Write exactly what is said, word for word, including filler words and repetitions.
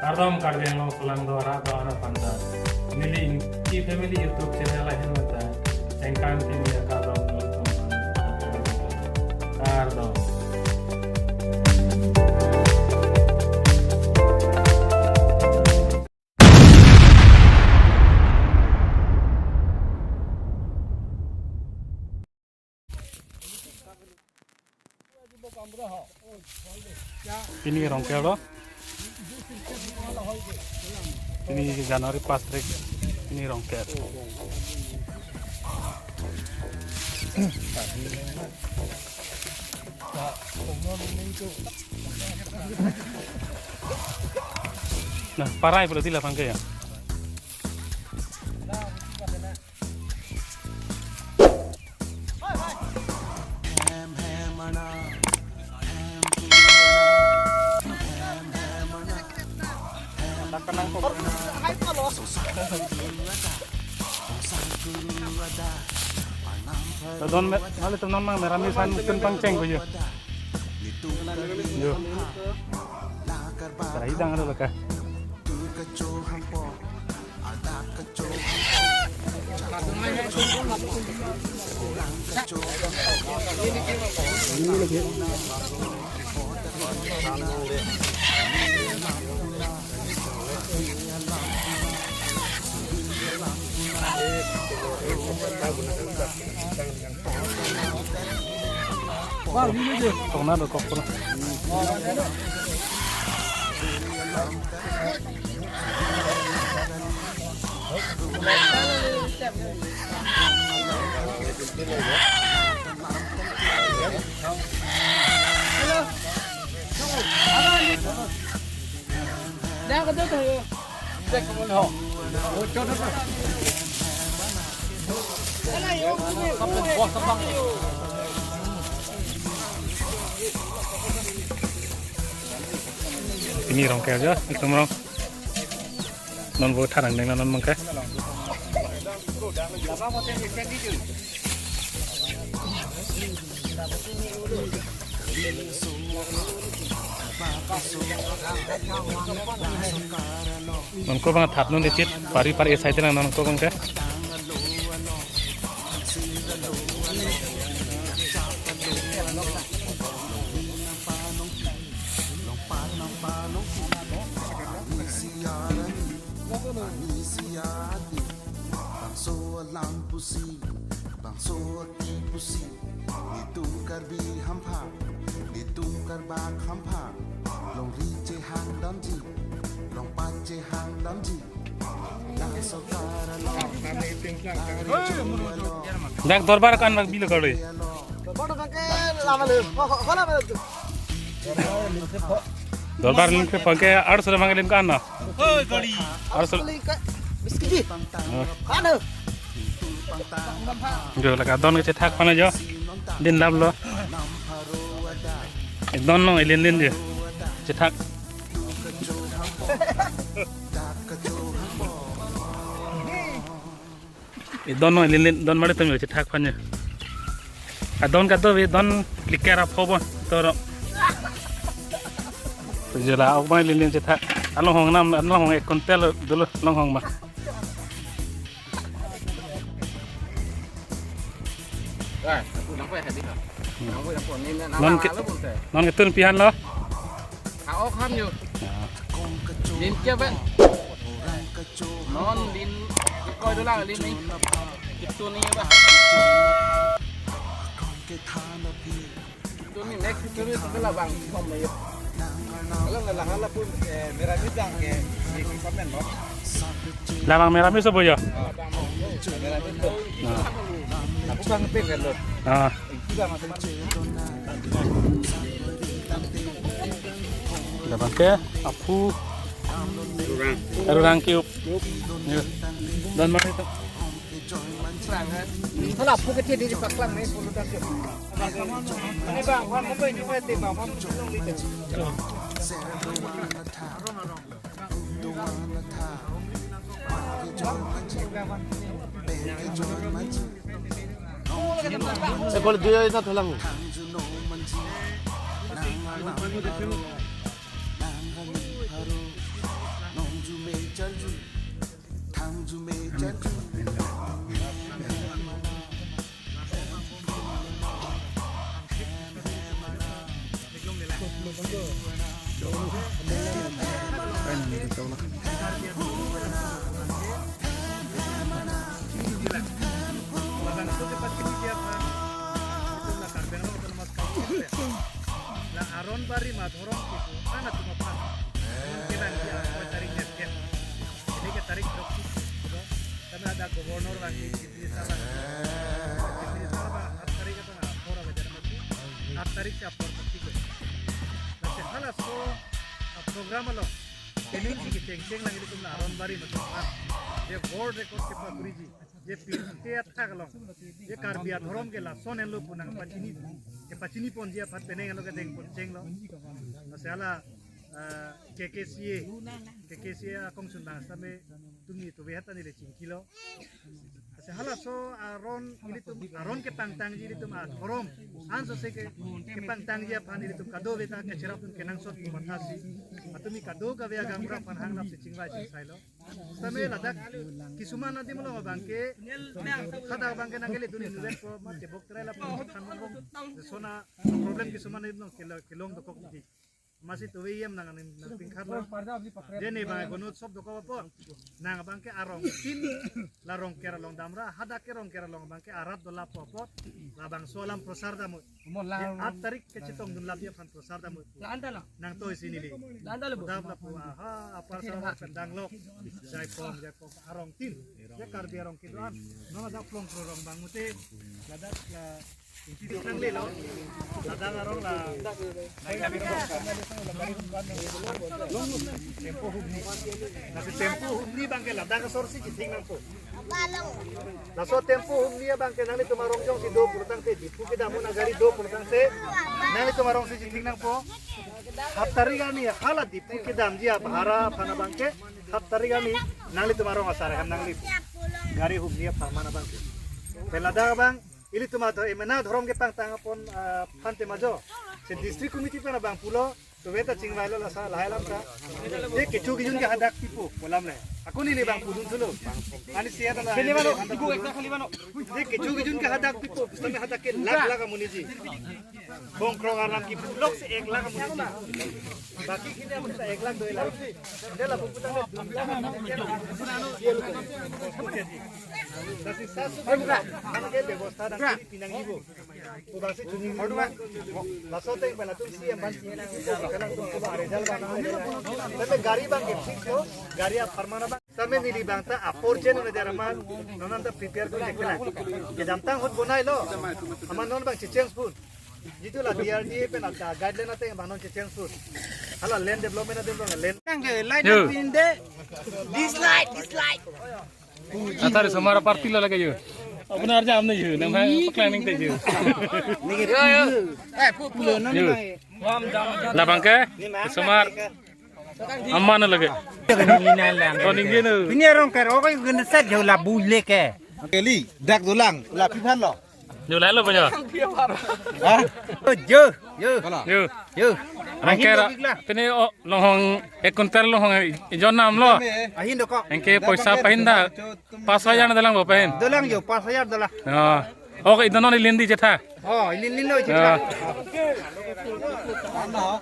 Kardom Karbi Anglong kelang do arat do-an aphan ta. Neli Ingti Family YouTube channel ahin mata. Engkan kini ya kardom. Kardom. Pini Rongker lo. Pini January pas tarik. Pini Rongker. Nah, parai pula tila pangke ya. Don me-, mali tum non mang meramis an tum pangcheng ko yo. Yo. Tara idang alo laka. Tong na dokok pura. Pini Rongker jo, itum rong. Non bo tharang deng non mangke. Non ko bang thap non dechit, pari pari side lang non ko bang ke. Bangso alam pusi, bangso aki pusi, netum Karbi hamphang, netum Karbak hamphang, longri chehang damji, longpat chehang damji. Laso karalo, dak dorbar kan bak bilo kali. Dorbar bak ke lama le, ko, ko, ko lama le tu. Dorbar lim ke pangke arso mang lim kan na. Oi, gari. Arso. Lim ke biskit ji. Oh. Kan ho. Jo, laka don kechethak aphan jo. Din lap lo. Don no, ilin lin jo. Chethak. Idon no, ilin lin don mali tum jo chethak aphan jo. Adon kado ve don likera phobo toro. Jela ok bai lin lin chethak. Along hong nam, along hong ek kuntel dolo long hong ma. Eh, aku nampai hadir. Hmm. Aku yang pon ni, non ke, lo pun saya. Non ketun pihan lo. Aok ham yo. Ya. Lin kya ban? Non lin koi dola lin ni. Itu ni ba. Itu ni next itu ni sebelah bang. Kom ni yo. Kalau nggak lah pun, eh, merah bintang ke di komen lo. Labang meramis apa ya? Ah, bang, merah bintang. Nah. Aku bang pin kan lo. Ah. Labang ke aphu. Rurang. Rurang kiup. Ya. Don mari tu. Kalau aphu ke dia di paklang ni puluh dak. Ini bang, bang, apa ini? Bang, bang, bang. Eh, kalau dia itu tolong. La Aron Bari ma dhorom kepu ana tuma pan. Mungkin ang dia dua tarik nesken. Ini ke tarik berapa? Kami ada gubernur lagi, Chief Minister lagi. Chief Minister apa? Aat tarik atau nggak? Apor apa jalan itu? Aat tarik si apor pasti ke. Nah, sehala so, ah, program lo. Kening si kechengcheng lang ilitum la Aron Bari ma dhorom. Dia world record kepakuriji. Dia pirte athak along. Dia Karbi adhorom ke lason henlo pu nangpachini. Kepachini ponji aphan penang lo kedeng poncheng lo. Nah, sehala, eh, K K C A. K K C A akongsun bang same tumi tuve hata neli chingkilo. Sehala so aron ilitum, aron kepangtangji ilitum adhorom. Anso se ke, kepangtangji aphan ilitum kadokave ta kacherap atum kenangsot pu mathasi. Atumi kadokave agaonbura aphan hanglap si chingvai chingsailo. Same ladak kisuman adim along abang ke, hadak abang ke nangkele dun inutvet po, mate bok terai lapu than long. Sona problem kisuman adim along kelo-, kelong dokok di. Masi tuve iyam nang aning nang pingkhat lo. Deni bang gunut sop dokok po. Nang abang ke arong tin, la Rongker along damra, hadak ke Rongker along abang ke arat dola po po. Labangso alam prosar dam. Mo la Aat tarik kechetongdun lap aphan prosar dam. La anta lo. Nangtoi si neli. La anta lo. Dam lapu, aha, apar sa pen danglok. Jaipong, Jaipong arong tin. Ya Karbi arong kedo-an. Nona dak plong pro rong bang mute. Ladak la inti nanglelo. Ladak arong la. Tempo humni. Nasi tempo humni abang ke ladak asor si chithing nangpo. Laso tempo humni abang ke nanglitum arong jongsi do pulotangte, Diphu kedam un agari do pulotangte, nanglitum arong si chithing nangpo. Hap tarik arni hala Diphu kedamji abhara aphan abang ke, hap tarik arni nanglitum arong asar hem nangli gari humni apharman abang ke. Pelada abang, ilitum adho emena dhorom kepangtang apon, ah, aphan te majo. Si district committee aphan abang pulo, tuve ta chingvailo lasa lahai lam ta. Te kecho kejun ke hadak pipo, pu alam le. Ako neli abang pudun thulo. Ani siya ta la. Khali mano, ibu ekta khali mano. Te kecho kejun ke hadak pipo, same hadak ke lakh lakh amonitji. Bongkrong arnam kepulok si ek lakh amonitji. Baki khini amonit ta ek lakh dui lakh. Dia lapu putang le dui lakh amonit. Lasi sasu ke bebosta dang kiri pinang ibu. Laso ateng pen latum si yang ban si, kalang tum coba result bang. Tapi gari abang ke fix lo, gari apharman abang. Same neli abang ta apor jen na dia raman, non anta prepare ko jekla. Kedamtang ahut bonailo. Amat non abang checheng pun. Jitu la D R D A pen anta guideline ateng abang non checheng pun. Hala land development ateng abang land. Nang ke line Yo. Pinde. Dislike, dislike. Athar somar party lo lage yo. Apnar jam na yo, nam hai planning te yo. Yo, yo. Eh, pu, pu. Yo. Labang ke somar aman lage. Ko ningje no. Pini arong kar okai gende set jauh labu leke. Keli, dak dolang, la piphan lo. Yo, lalo punya. Ha? Oh, yo, yo. Kala. Yo. Yo. Rongker, pini o longhong ek kuntal longhong ijon nam lo. Ahin dokok. Anke poisa pahin da. Pas hajar na dolang bo pahin. Dolang yo, pas hajar dolang. Oh. Oke, itu non ilindi chetha. Oh, ilindi lo chetha. Ya.